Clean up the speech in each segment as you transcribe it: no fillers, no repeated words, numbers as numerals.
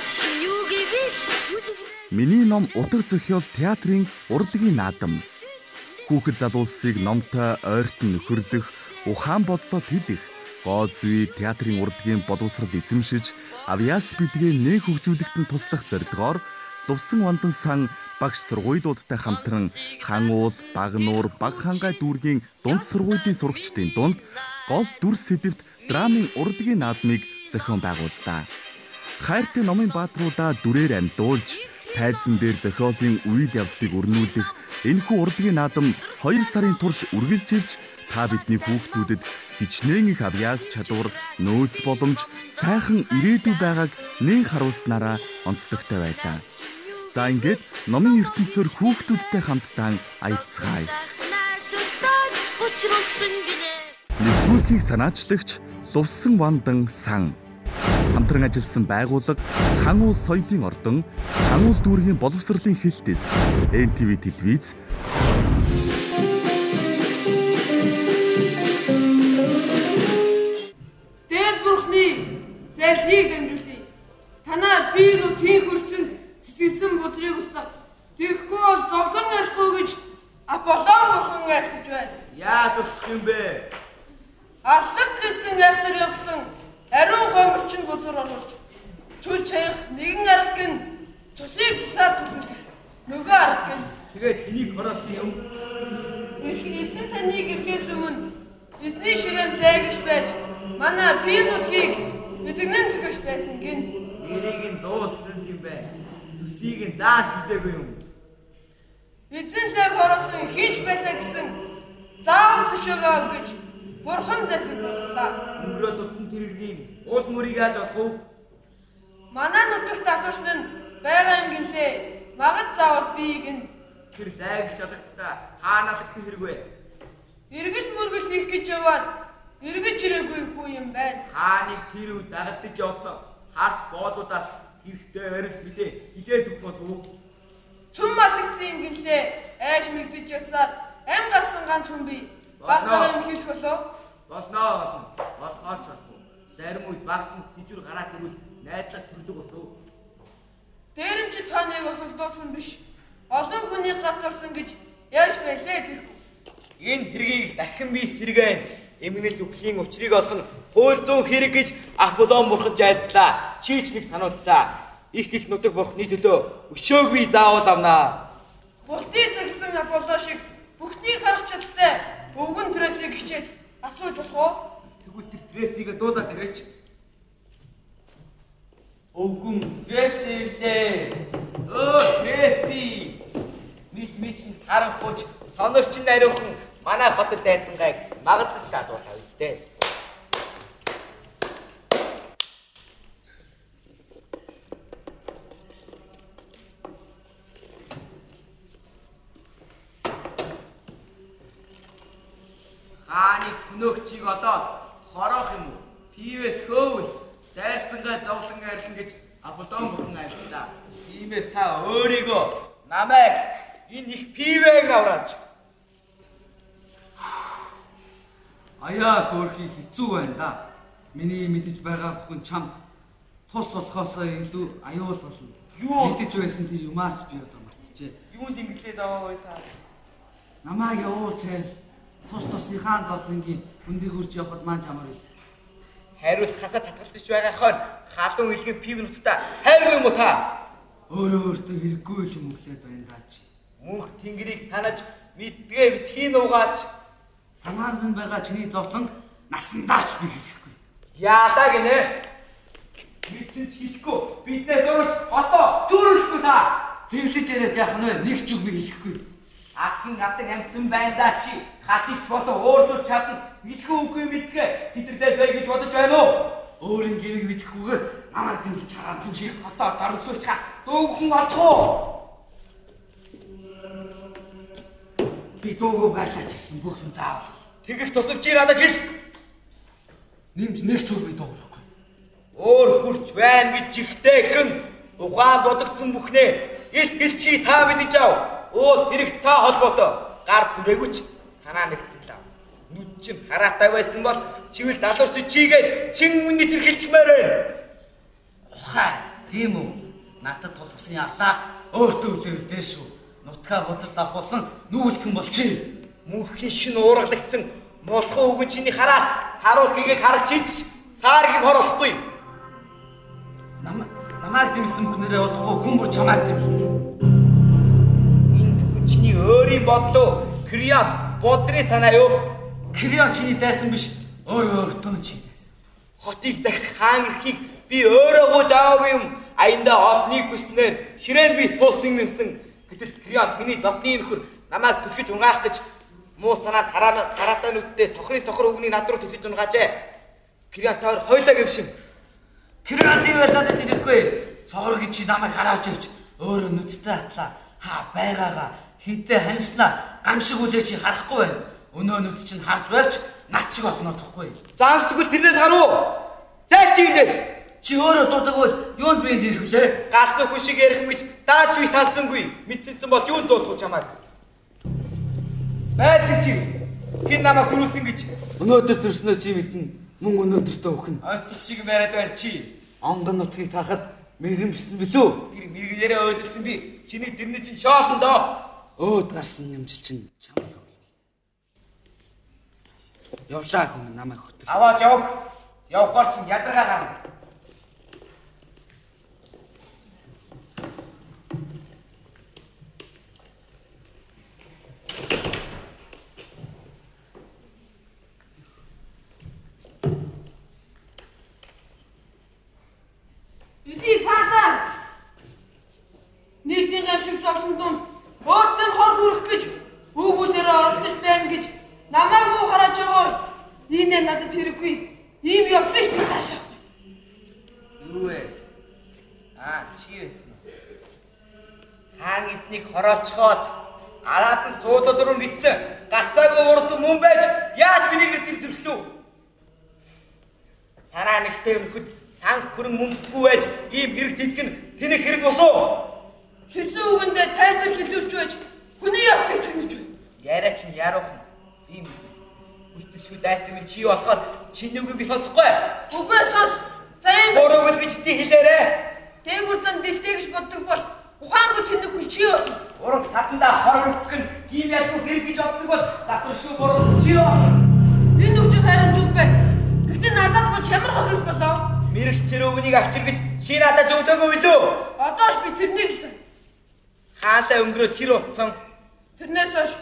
чинь юу гэвэл Миний ном утга зохиол театрын урлагийн наадам. Хүүхэд залуусыг номтой ойртон нөхөрлөх, ухаан бодлоо тэлэх, гоо зүй театрын урлагийн боловсрал эзэмшиж, авьяас бэлгээ нэн хөгжүүлэгтэн туслах зорилгоор Лувсан Вандан сан багш сургуулиудтай хамтран Хан уул, Багнуур, Баг хангай дүүргийн дунд сургуулийн сурагчдын дунд гол дүр сэдэвт драмын урлагийн наадмыг зохион байгууллаа. Хайртай номын баатруудаа дүрээр амьлуулж, тайзан дээр зохиолын үйл явдлыг өрнүүлэх энэхүү урлагийн наадам 2 сарын турш үргэлжилж, та бидний хүүхдүүдэд хичнээн их авьяас чадвар, нөөц боломж, сайхан ирээдүй байгааг нэн харуулснараа онцлогтой байлаа. За ингээд номын ертөнцөөр хүүхдүүдтэй хамтдаа аялцгаая. Нэвтрүүлгийг санаачлагч Лувсан Вандан сан. Хамтран ажилласан байгууллага Хан уул соёлын ордон, Хан уул дүүргийн боловсролын хилтэс, NTV телевиз, Дээд бурхны зайлхийг дамжуулъя. Танаа би нутгийн хөрсөнд цэцгэлсэн будрыг устгах. Тэгэхгүй бол зовлон арилахгүй гэж Аполлон бурхан арих гэж байна. Яаж устгах юм бэ? Аллах гэсэн айхтар явдлан ариун хойморчин бузар оруулж цүл чаях нэгэн арга гин цусыг цусаар түлхүүлэх нөгөө арга гин. Тэгээд хэнийг хороолсон юм? Эрх эзэн таныг ирэхээс өмнө эзний ширээнд лайгаш байж манай бие нутгийг эзэгнэн зөхөж байсан гин. Нэрийг нь дуулсан юм байна. Цусыг нь даан түзээгүй юм. Эзэн лайг хороолсон хинч байлаа гэсэн заавал бишөөгөө ав гэж бурхан зарлиг болголоо. Өнгөрөөд утсан тэр хэргийн уул мөрийг яаж олох вэ? Манай нутагт алуурч нь байгаа юм гинлээ. Магад заавал биеийг нь тэр лайг шалгахдаа хаана алгацсан хэрэг вэ? Эргэл мөргөл хийх гэж яваад эргэж ирээгүй хүү юм байна. Хааныг тэр үе дагалдаж явсан харц боолуудаас хэрэгтэй барилт мэдээ хилээд өгөх болов уу? Цөм алгацсан юм гинлээ. Айш мэгдэж явсаар ам гарсан ганц хүн бий. Багсаар юм хэлэх болов? Болно болно. Болохоор ч болох уу. Зарим үед багцсан сэжүр гараад ирвэл найдлага төрдөг болов уу? Дээрэмч тааныг осолдуулсан биш. Олон хүний гарт орсон гэж яаж байлээ тэр. Энэ хэргийг дахин би сэргээн эмгэнэл үхлийн учрыг олох нь хууль зүйн хэрэг гэж Аполлон бурхан жайлтлаа. Чи ч нэг санууллаа. Их их нутаг бурхны төлөө өшөөг би заавал авнаа. Бултыг зэрэгсэн Аполло шиг бүхнийг харах чадaltaй өвгөн Тресиг хичээс асууж болох уу? Тэгвэл тэр Тресигээ дуудаад ирээч. Өвгөн Треси ирлээ. Өө Треси. Мис мич нь харанхуйч сонорч нь ариухан манай хотод дайрсангайг магадлаж даадуулаа үсттэй. Хааны хөнөөгчийг олоод хороох юм уу? Пивээс хөөвэл дайрсангаа зовлон арилна гэж Аполлон бурхан айлтлаа. Тиймээс та өөрийгөө намайг энэ их пивэг аврааж. Аяа хөөрхий хэцүү байна да. Миний мэдэж байгаа бүхэн чамд тус болохоосоо илүү аюул болно. Юу? Мэдэж байсан тэр юмаас би одоо мартчихэ. Юунд инглээ даваа вэ та? Намайг явуулж хайр тус тусынхаа зовлонгийн өндөг үрж явхад маань чамаар үз. Хариулт хасаа татгалзаж байгаа хон халуун илгэн пив нутагта хайргүй юм уу та? Өөрөө өөртөө хэрэггүй л юм өглөөд байна даа чи. Мөнх тэнгэрийг санаж мэдгээ битгий нуугаач. Санаанд нь байгаа чиний зовлонг насандаач би хэлэхгүй. Яалаа гинэ? Мэдсэн ч хэлэхгүй. Биднээс урагш хотоо зүүрүүлэхгүй та. Зэвлэж яриад яах нь вэ? Нэг ч үг би хэлэхгүй. Адгийн адаг амтан байна да чи. Хатигч болон уурлуулж чадна. Хэлэхгүй үгүй мэдгээ хэтрлээд бай гэж бодож байна уу? Өөрийн гэмиг мэдэхгүйгээр намайг зэмлэж хараа. Чи хотоо дарамжуулж ха. Дүүгэн болох уу? Би дуугүй байлаа ч гэсэн бүх юм заавал. Тэгэх тусам чи надад хэл. Нэмж нэг ч үг би дуугарахгүй. Өөр хурч байна гэж жигтэйхэн ухаан бодогдсон бүхнээ ил ил чи та мэдэж ав. Уул хэрэг та холбоотой гар түрээгүйч санаа нэгдсэн лав. Нүд чин хараатай байсан бол чивэл далуурч чигээд чин үнний тэр хэлчмээр байна. Ухаан Тийм үү? Надад тулгсан ялаа өөртөө үлээвэл дээр шүү. Нутгаа бударт авахулсан нүгэлтхэн болчих. Мөнхийн шин уургалагдсан мулхан үгэн чиний хараас саруул гэгээг харах чинч саар гэм хороолохгүй. Намайг зэмлсэн бүхнээрээ удахгүй хүн бүр чамайг зэмлэнэ. Энэ бүхэн чиний өөрийн бодлоо. Криат бодрын санаа юу? Крион чиний дайсан биш. Өөрөө өөртөө чи дайсан. Хотыг дахих хаан эрхийг би өөрөө гуйж аваагүй юм. Аяндаа олныг хүснээр ширээн би суусан юмсан. Гэтэл Крион миний дотны нөхөр намайг түлхэж унгаах гэж муу санаад хараатай нүдтэй сохрын сохор үгнийг над руу түлхэж унгаажээ. Крион тоор хойлоо гэмшин. Крион тийм байл надад ирэхгүй. Сохор гэж чи намайг хараавч явж өөрөө нүдтэй хатлаа. Ха байгаагаа хинтээ ханснаа гамшиг үлээ чи харахгүй байна. Өнөө нүд чинь харж байвч над шиг болно тохгүй. Заалцгүй тэрнээс гаруу. Зай чи энэс. Чи өөрөө дуудаг бол юунд би энд ирэх вүлээ? Галзуу хүн шиг ярих юм гэж дааж би сансангүй. Мэдсэн бол юунд дуудах вэ чамайг? Байцэн чи. Хэн намайг төрүүлсэн гэж. Өнөөдөр төрснөө чи мэднэ. Мөн өнөөдөртөө өхнө. Онцох шиг яриад байна чи. Онгон нутгийг таахад мэрэгэмсэн билүү? Тэр мэрэгээрээ өөдөлсөн би. Чиний дэрний чинь шоолон доо. Өөд гарсан юмжил чинь чамд. Явлаа хүн намайг хөтөл. Аваа жавг. Явхаар чинь ядаргаа гарна. Иди пата. Нийтийн гамшиг зовлон дунд өөртөө хор хүрэх гэж өгүүлээрээ оролдож байна гэж намайг муу харааж байгаа бол энэ надад хэрэггүй. Ийм явдлыг би таашаахгүй. Юу вэ? Аа, чи байсан уу? Хаан эзнийг хороочхоод араас нь суудал руу мэдсэн. Гацаагүй урд мөн байж яаж миний гэрт ир зөрхлөө? Санаа нэгтэй өмнөхөд сан хүрэн мөнгөгүй байж ийм хэрэг хийх нь тэнэг хэрэг босуу. Хэлсэн үгэндээ тайлбар хэлүүлж байж хүний явдлыг цэгнэж байна. Яриа чинь яруухан. Би мэднэ. Хүлтэшгүй дайсан минь чи болохоор чиний үгийг би сонсохгүй. Үгүй сонс. За юм. Бурууг л гэж ти хэлээрэ. Дээгүр зан дэлтэй гэж боддог бол ухаангүй тэнэггүй чи болно. Ураг садандаа хор өргөх нь ийм ялгүй хэрэг гэж боддог бол засваршгүй буруу чи болно. Энэ үг чи харин зүг байна. Гэхдээ надаас бол чамар хөрөх болов. Мэрэгч тэр өвгөнийг авчир гэж чи надад зөвлөгөө билүү? Одоо ч би тэрнийг л зан. Хаалаа өнгөрөөд хэр утсан? Тэрнээс хойш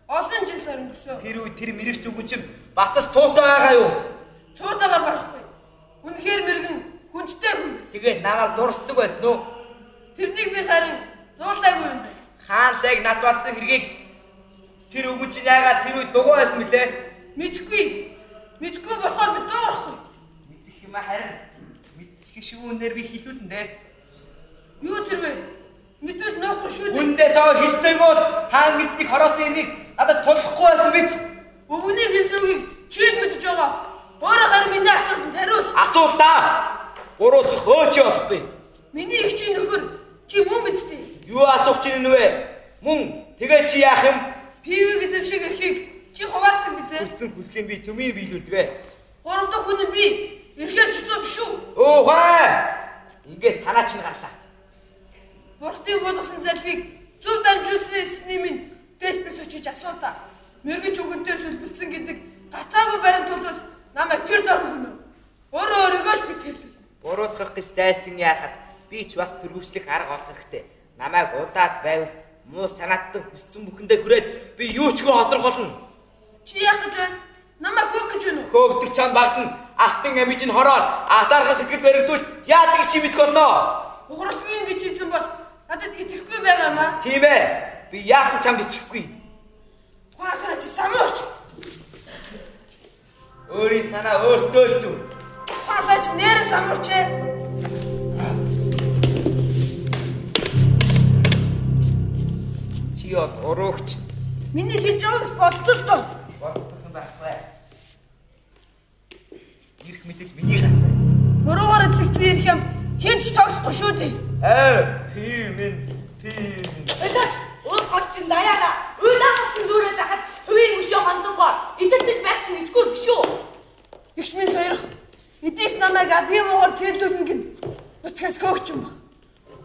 олон жил сар өнгөрсөн. Тэр үе тэр мэрэгч өвгөн чинь бас л цуутай байгаа юу? Цуутаагаар барахгүй. Үнэхээр мэрэгэн хүндтэй хүн байсан. Тэгээд намайг дурсдаг байсан уу? Тэрнийг би харин дуулаагүй юм байна. Хаалайг нац барсан хэргийг тэр өвгөн чинь яагаад тэр үе дугуй байсан бilé? Мэдхгүй. Мэдхгүй болохоор би дуурахгүй. Мэдэх юм а харин мэдчих шүүнээр би хэлүүлэн дээ. Юу тэр вэ? Мэдвэл нөөхгүй шүү дээ. Үндэ тоо хэлцээг бол хаан эзнийг хороосон хэргийг надад тулахгүй байсан биз? Өвгөний хэлсэн үгийг чи л мэдэж байгаа. Өөрөө харин миний асуултанд хариул. Асуул та. Буруутгах өө чи болохгүй. Миний эгчийн нөхөр чи мөн биз дээ. Юу асуух чинь вэ? Мөн тэгээ чи яах юм? Пивиг эзэмшиг эрхийг чи хуваалцдаг биз ээ? Хүссэн хүслийн би төмийн биелүүлдэг. Гурав дахь хүн нь би эрхээр чөцөө биш үү? Өө хай. Ингээд санаа чинь гарлаа. Бурхны болгосон зарлигийг зөв дамжуулсан эсний минь дээлбэс очиж асуудаа. Мэргэч үгэнтэй сүлбэлсэн гэдэг гацаагүй барин тулвал намайг тэр дорн хөнөө. Өөрөө өөрийгөө ч би тэрлүүлнэ. Буруутгах гэж дайсан яахад би ч бас төрөвчлөх арга олох хэрэгтэй. Намайг удаад байвал муу санаатан хүссэн бүхэндээ хүрээд би юу ч хөө хоцрох болно. Чи яах гэж байна? Намайг хөөх гэж байна уу? Хөөгдөг чам багтан алтан амиж нь хороор атаархаа сэтгэл баригдвал яадаг чи мэдэх болно. Ухралгүй ингэж ийцэн бол надад итгэхгүй байгаа юм аа. Тийм ээ. Би яасан чамд итгэхгүй. Тухайн чи самуурч. Өөрийн санаа өөртөө л зүв. Тухайн чи нэрээ самуурч ээ. Чи бол уруугч. Миний хэлж байгаагаас болцол доо. Бодох юм байхгүй. Ирэх мэдээс миний гарт байна. Буруугаар эдлэгдсэн ирэх юм хинт ч тоглохгүй шүү дээ. Аа, пи минь, пи минь. Өлөөч, уус хот чинь даяараа уйлаагаас нь дүүрээд байхад хувийн өшөө хонзонгоор эдэлцэж байх чинь ичгүүр биш үү? Игч минь сойрох. Эдийх намайг адгийн муугар цэрлүүлнэ гин. Нутгаас хөөгч юм баг.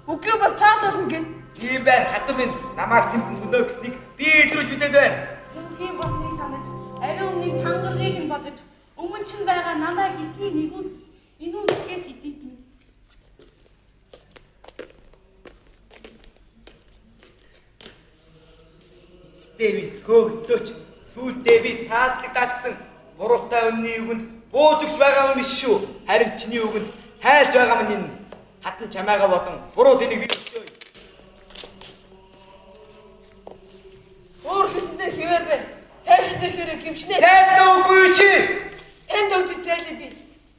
Үгүй бол цаас болно гин. Тийм байна хатан минь намайг тэмхэн хөнөө гэснийг би илрүүлж мэдээд байна. Түүхийн бурхныг санаж, ариун өмнөний тангарыг нь бодож, өмнө чинь байгаа намайг эдний нэгүс энүү нүтгээч Эдип минь. Эцэстээ би хөөгдлөөч сүүлдээ би таацлагдаач гэсэн буруутай үнний үгэнд бууж өгч байгаа юм биш шүү. Харин чиний үгэнд хайлж байгаа минь энэ хатан чамайгаа бодон буруу тэнийг би өшөө. Өөр хэлэндээ хэвээр байна. Тайшин дээр хэрэг гимшнэ. Тайлна үгүй чи. Танд бол би зайлээ би.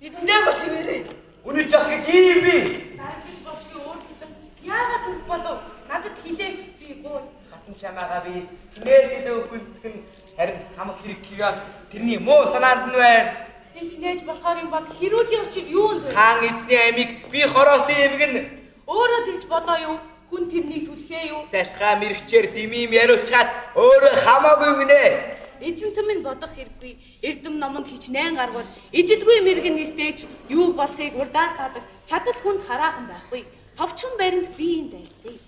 Эдэндээ бол хэвээрээ. Үнэж бас гэж ийм би. Дарагч бошгүй өөр хэлэн яагаад төрөх болов? Надад хэлээч би гуй. Хатан чамайгаа би хинээс илүү хүндхэн харин хамаг хэрэг хийгээд тэрний муу санаанд нь байна. Хэлж нээж болохоор юм бол хэрүүлийн учир юунд вэ? Хаан эзний амийг би хороосон юм гин. Өөрөө тэгж бодоо юу? Хүн тэрнийг түлхээ юу? Залхаа мэрэгчээр дэмийм яриулчаад өөрөө хамаагүй гинэ. Эзэнт минь бодох хэрэггүй. Эрдэм номонд хичнээн гаргууд ижилгүй мэрэгэн нэртэйч юу болохыг урдаас тадаг чадал хүнд хараахан байхгүй. Товчхон баримт би энд айлтъя.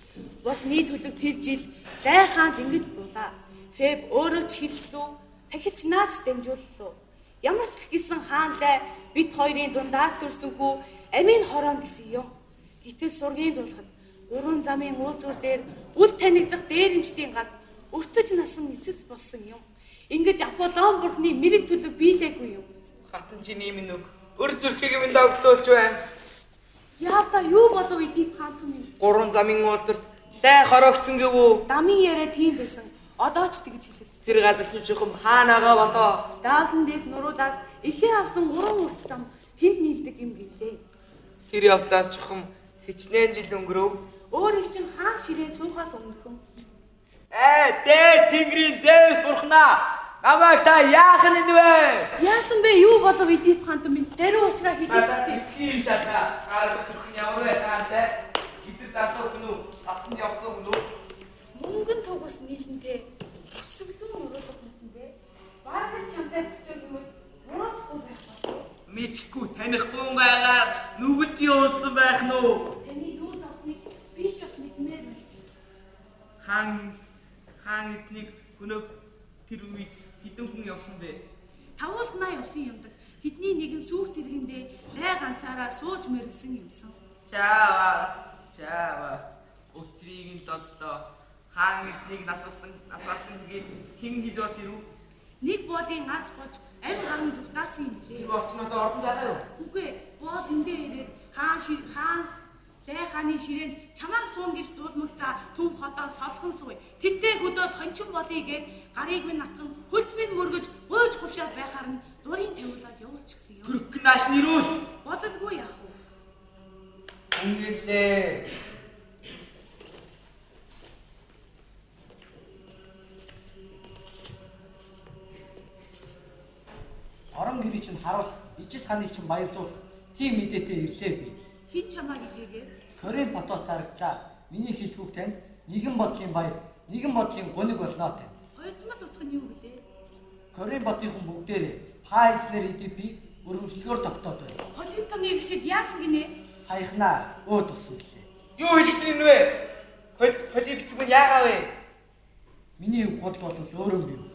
Бурхны төлөг тэр жил лай хаанд ингэж булаа. Феб өөрөө ч хэллүү, тахилч наач дамжууллаа. Ямар ч гэсэн хаан лай бид хоёрын дундаас төрсөн хүү амийн хорооно гэсэн юм. Гэтэл сургийн дуулахад гурван замын уулзуур дээр үл танигдах дээрэмчдийн гарт өртөж насан эцэс болсон юм. Ингэж Аполлон бурхны мэрэг төлөг биелээгүй юм. Хатан чиний минь үг өр зүрхийг минь догтлуулж байна. Яавда юу болов Эдип хаан түмэн? Гурван замын уулзарт лай хороогдсон гэв үү? Дамын яриа тийм байсан. Одоо ч тэгж хэлэлцсэн. Тэр газар чинь чухам хаанагаа болоо. Даалан дээр нуруудаас ихээ авсан гурван урт зам тэнд нийлдэг юм гэлээ. Тэр явдлаас чухам хичнээн жил өнгөрөв. Өөр их чинь хаан ширээн суухаас өмнөхөн. Ээ, дээд тэнгэрийн Зевс бурхнаа. Намайг та яах нь вэ? Яасан бэ? Юу болов Эдип хаан түмэн? Даруй уучраа хэлээч. Тийм шалгаа. Хаан төрх нь ямар вэ хаантай? Идэр залуу хүн үү? Тасанд явсан хүн үү? Мөнгөн тугус нийлэнтэй төсөглөө нуруулах юмсан дээ. Бараг чамтай төстэй гэвэл буруутахгүй байх болов. Мэдхгүй танихгүй гайгаар нүгэлт юунсан байх нь үү? Таны юу зовсныг би ч бас мэдмээр байна. Хаан эднийг хөнөөх тэр үед хэдэн хүн явсан бэ? Тавуулнаа явсан юмдаг. Тэдний нэгэн сүүх тэргэндээ лай ганцаараа сууж мэрэлсэн юмсан. Чаавас өтрийг нь лоллоо. Хаан эднийг нас барсан гэгээд хэн хэл болж ирв? Нэг боолын аз бож амь гарan зүхтаасан юм лээ. Тэр бол ч одоо ордонд байгаа юу? Үгүй боол эндээ ирээд хаан лай хааны ширээнд чамааг суун гэж дуулмагцаа төв хотоо солхон сууй. Тэртээ хөдөө тончин болъё гэд гарыг минь натхан хөлд минь мөргөж гуйж хувшаад байхаар нь дурын тавиулаад явуулчихсан юм. Төрөх нааш нэрүүл. Бодолгүй яах вэ? Өнгөлээ. Орон гэрийг чинь харуул, ижил ханыг чинь баярлуулах тийм мэдээтэй ирлээ би. Хэн чамааг илгээгээ? Корин хотоос зарагдлаа. Миний хэлэх үг танд нэгэн бодлын баяр, нэгэн бодлын гуниг болно тань. Хоёрдмал утга нь юу гэлээ? Корин бодынхан бүгдээрээ хаа эзнэр Эдипийг өргөмжлөхөөр тогтоод байна. Холимтон иргэшид яасан гинэ? Саяхнаа өөд болсон гэлээ. Юу хэлэх чинь юм бэ? Холим бицэг мань яагаа вэ? Миний үг худал бол өөрөө би үг.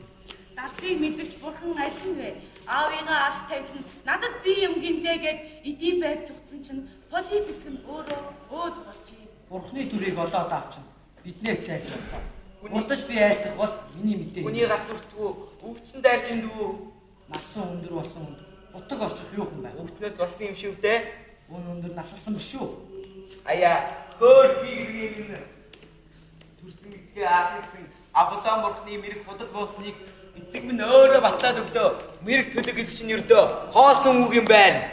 Далдыг мэдэрч бурхан аль нь вэ? Аавыгаа алх тавилан надад би юм гинлээ гэд Эдип байд зүгтсэн чинь Поли бицэг нь өөрөө өөд болжээ. Бурхны дүрийг олоод авчин. Биднээс зайлж авлаа. Урдаж би айлтгах бол миний мэдээ. Хүний гарт өртгүү, өвчин дайрч индүү. Насан өндөр болсон хүнд бутаг орчих юу юм байх. Өвтнөөс болсон юм шүү дээ. Өн өндөр насалсан биш үү? Аяа, хөөр би гэргийн юм. Төрсөн эцгээ аах гэсэн Аполлон бурхны мэрэг худал буусныг эцэг минь өөрөө батлаад өглөө. Мэрэг төлөг гэдэг чинь ердөө хоосон үг юм байна.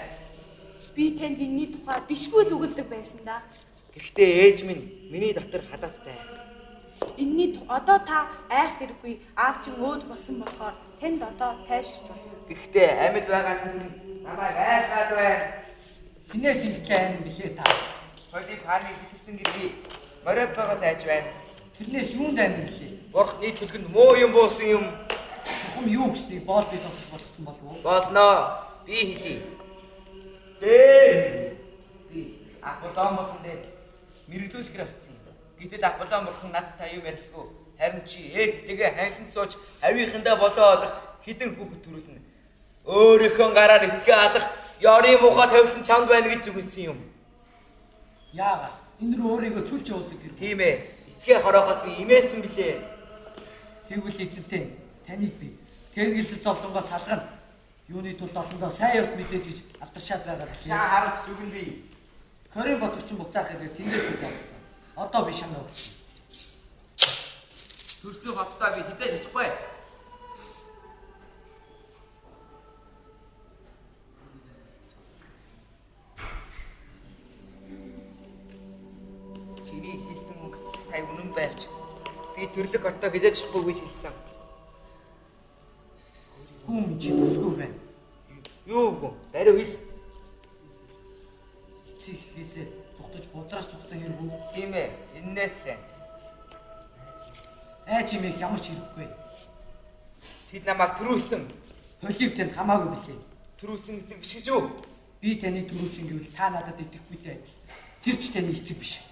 Би танд энэний тухай бишгүй л үгэлдэг байсан да. Гэхдээ ээж минь миний дотор хадастай. Энэний одоо та айх хэрэггүй. Аав чинь өөд болсон болохоор танд одоо тайвширч болно. Гэхдээ амьд байгаа хүн намайг айхаад байна. Хинээс илтлээ айн билээ та. Холиг хааны хэлсэн гэргий Моропогоос айж байна. Тэрнээс юунд айн билээ? Бурхны төлгөнд муу юм буусан юм. Чухам юу гэснийг боол би сонсож болгосон болов уу? Болно. Би хэлье. Дээ. Би Аполлон бурхан дээр мэрэгдүүлэхэр авцсан юм. Гэтэл Аполлон бурхан надтай юм ярилгүй. Харин чи ээдтэйгээ ханилан сууж авийнхандаа болоо олох хідэн хүүхэд төрүүлнэ. Өөрийнхөө гараар эцгээ алах ёрын муухай тавилан чамд байна гэж зүгэлсэн юм. Яагаад? Энэ рүү өөрийгөө цүлж явуулсан гэр. Тийм ээ. Эцгээ хороохоос би имээсэн билээ. Тэгвэл эзэнтэй таныг би тэнгэлзэж зовлонгоо салгана. Юуны тулд олондоо сайн явд мэдээж гэж алдаршаад байгаа билээ. Шаа харуулж зүгэн би. Корин бодогч буцаах хэрэг тэнгээс би зовлон. Одоо би шанаа өгсөн. Төрсөн хотдоо би хизээж очихгүй. Чиний хэлсэн үг сая үнэн байлч би төрлөх хотдоо хизээж очихгүй гэж хэлсэн. Хүн чи төсгүй байна. Юу үгүй. Даруй хэл. Эцэг ихээсээ зүхтэж будраас зүхсэн хэрэг үү? Тийм ээ. Эннээс л. Айч юм их ямар ч хэрэггүй. Тэд намайг төрүүлсэн. Холив танд хамаагүй билээ. Төрүүлсэн эцэг биш гэж үү? Би таныг төрүүлсэн гэвэл та надад итгэхгүйтэй адил. Тэр ч таны эцэг биш.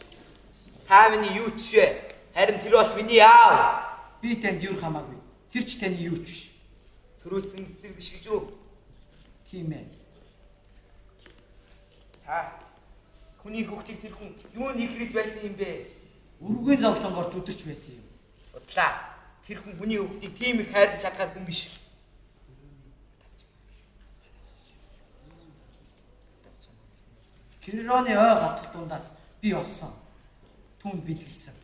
Та миний юу ч вэ? Харин тэр бол миний аав. Би танд юу хамаагүй. Тэр ч таны юу ч биш. Төрүүлсэн эцэг биш гэж үү? Тийм ээ. Та хүний хүүхдийг тэр хүн юунд ихрэж байсан юм бэ? Өргөн зовлонгоор зүдэрч байсан юм. Удлаа. Тэр хүн хүний хүүхдийг тийм их хайрлаж чадхаар хүн биш. Кироны ой гавцал дундаас би олсон. Түүнд бэлгэлсэн.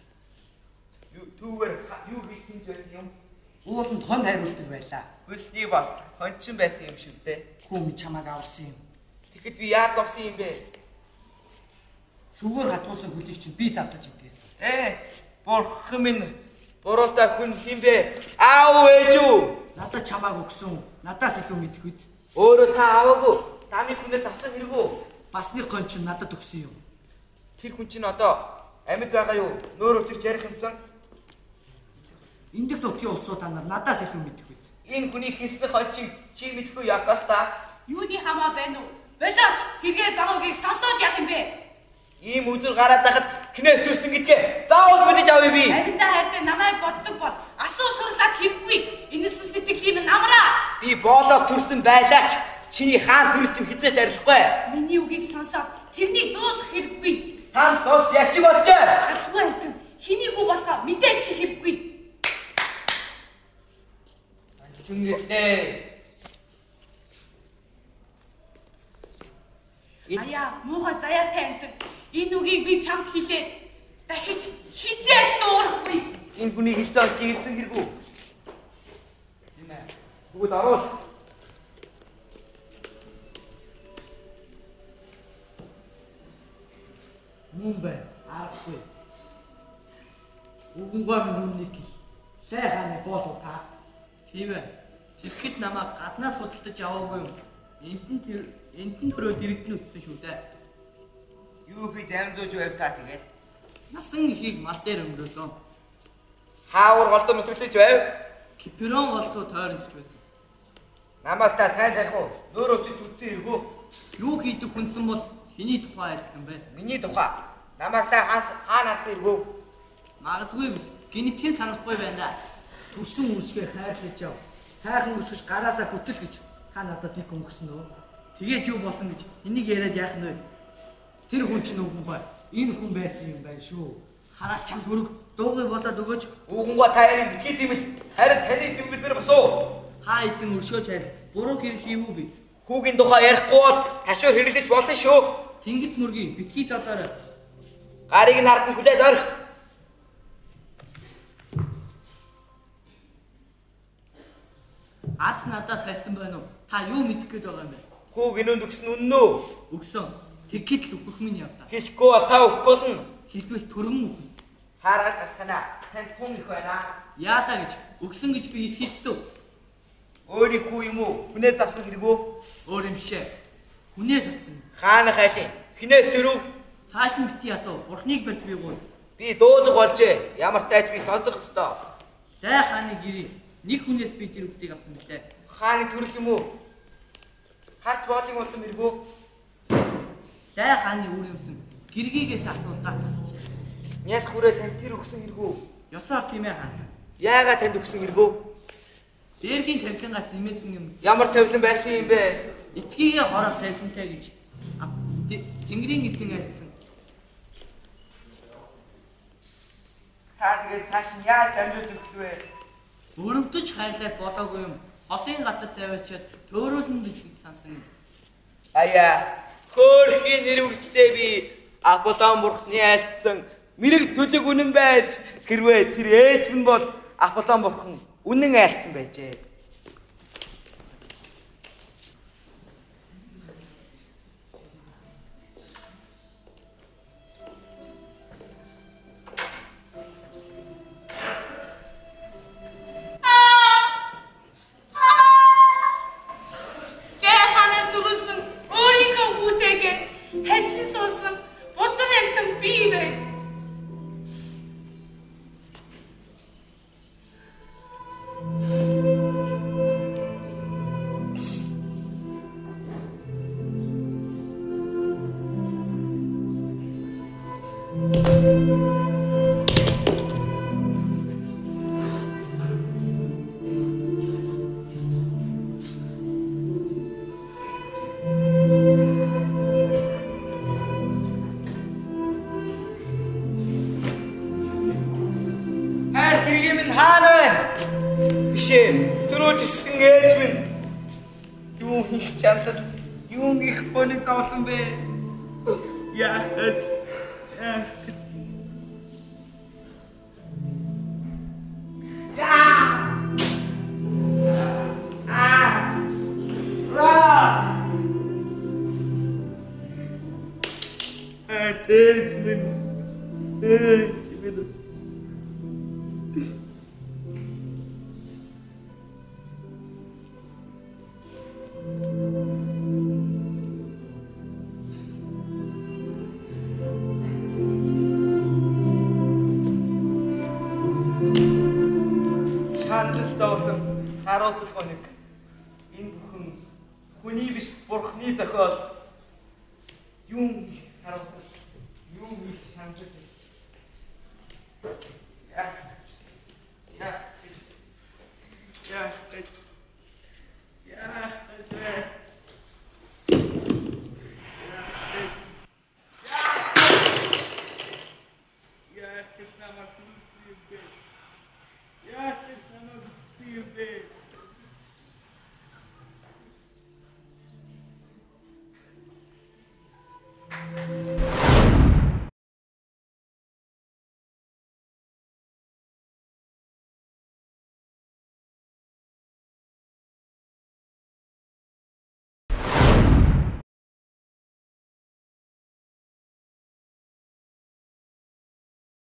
Түүгээр юу хийж тэнж байсан юм? Ууланд хон хайруулдаг байлаа. Хөлсний бол хончин байсан юм шиг дээ. Хүн чамайг аварсан юм. Тэгэхэд би яаж зовсон юм бэ? Шүгээр хатгуулсан хөлийг чинь би задлаж идгээсэн. Бурхан минь буруутай хүн хэн бэ? Аав ээж үү? Надад чамайг өгсөн. Надаас илүү мэдэх үз. Өөрөө та аваагүй. Дамын хүнээс авсан хэрэг үү? Бас нэг хон чинь надад өгсөн юм. Тэр хүн чинь одоо амьд байгаа юу? Нөөр учирч ярих юмсан. Эндэх нутгийн улсууд та нар надаас илүү мэдэх үз. Энэ хүний хэлсэн хон чинь чи мэдхгүй Якоста. Юуны хамаа байна уу? Болооч хэрэгээр багуугийг сонсоод яах юм бэ? Ийм үзүр гараад байхад хинээс төрсөн гэдгээ заавал мэдэж авъя би. Аминдаа хайртай намайг боддог бол асуу сурлаад хэрэггүй. Энэсэн сэтгэлийн минь амраа. Би боолоос төрсөн байлаач чиний хаан төрөл чинь хизээч арилахгүй. Миний үгийг сонсоод тэрнийг дуудах хэрэггүй. Сан тус яг шиг болжээ. Азгүй амтан хэний хүү болохоо мэдээж чи хэрэггүй. Зүнгэлээ. Аяа муухай заяатай амтан энэ үгийг би чамд хэлээд дахиж хизээж дуугарахгүй. Энэ хүний хэлсэн чи хэлсэн хэрэг үү? Тийм ээ. Тэгвэл оруул. Мөн бай, аргагүй. Үгэнгүй минь үннийг хэл. Лай хааны боолуу та. Тийм ээ. Тэгэхэд намайг гаднаас худалдаж аваагүй юм. Энтэн төрөөд иргэдэн өссөн шүү дээ. Юу хийж амь зөөж байв та тэгээд? Насан ихийг мал дээр өнгөрөөсөн. Хаавар голдоо нөтөглөж байв. Киперон голдоо тойрон байсан. Намайг та сайн таних уу? Нөөр очиж үтсэн хэрэг үү? Юу хийдэг хүнсэн бол хэний тухай айлтсан бэ? Миний тухай. Намайг та хаана харсан хэрэг үү? Магадгүй биз. Гинэтхийн санахгүй байна да. Төрсөн үржгээ хайрлаж яв. Сайхан өсөж гараасаа хөтөл гэж та надад нэг өнгөсөн үү? Тэгээд юу болсон гэж энийг яриад яах нь вэ? Тэр хүн чинь үгэнгүй. Энэ хүн байсан юм байна шүү. Хараал чамд хөрөг дуугүй болоод өгөөч. Үгэнгүй та яриг битгийс юм л харин таны зэмбэлмэр босуу. Хаа эзэн өршөөч харь. Буруу хэрэг хийв үү би? Хүүгийн тухай ярихгүй бол ташуур хэрэглэж болно шүү. Тэнгис мөргийн битгий золоорой. Гарыг нь ард нь хүлээд орхи. Аз надаас хайсан байна уу? Та юу мэдэх гээд байгаа юм бэ? Хүүг энэнд өгсөн үнэн үү? Өгсөн. Тэгэхэд л өгөх минь явдаа. Хэлэхгүй бол та өгөх болно. Хэлбэл төрөн өгнө. Тааргаж гарсанаа. Танд тун их байна. Яалаа гэж өгсөн гэж би эс хэллээ. Өөрийн хүү юм уу? Хүнээс авсан хэрэг үү? Өөр юм шээ. Хүнээс авсан. Хаана хайлын? Хинээс төрөв? Цааш нь бити асуу. Бурхныг барьж би гуй. Би дуулах болжээ. Ямар тайч би сонсох ёстой. Лай хааны гэрээ нэг хүнээс би тэр үгтийг авсан билээ. Хааны төрөл юм уу? Харц боолын улам хэрэг үү? Лай хааны үр юмсан гэргийгээс асуултаа. Няс хүрээ танд тэр өгсөн хэрэгүү? Ёсоор тийм ээ хаан. Яагаад танд өгсөн хэрэгүү? Дээргийн тавилангаас имээсэн юм. Ямар тавилан байсан юм бэ? Эцгийгээ хорох тавилантай гэж Тэнгэрийн эзэн альцсан. Та тэгээд цааш нь яаж дамжуулж өгөх вэ? Өрөвдөж хайрлаад болоогүй юм. Хотын газар тавиачаад төөрүүлнэ гэж сансан юм. Аяа, хөөрхийн нэр өгчжээ би. Аполлон бурхны альцсан мэрэг төлөг үнэн байж хэрвээ тэр ээж минь бол Аполлон бурхан үнэн айлцсан байжээ. Зовлон бэ? Яах гэж? Яах гэж? Яа! Аа! Ра! Ээж минь. Ээж минь. Энэ бүхэн хүний биш бурхны зохиол. Юун их харуулсал, юун их шамжил.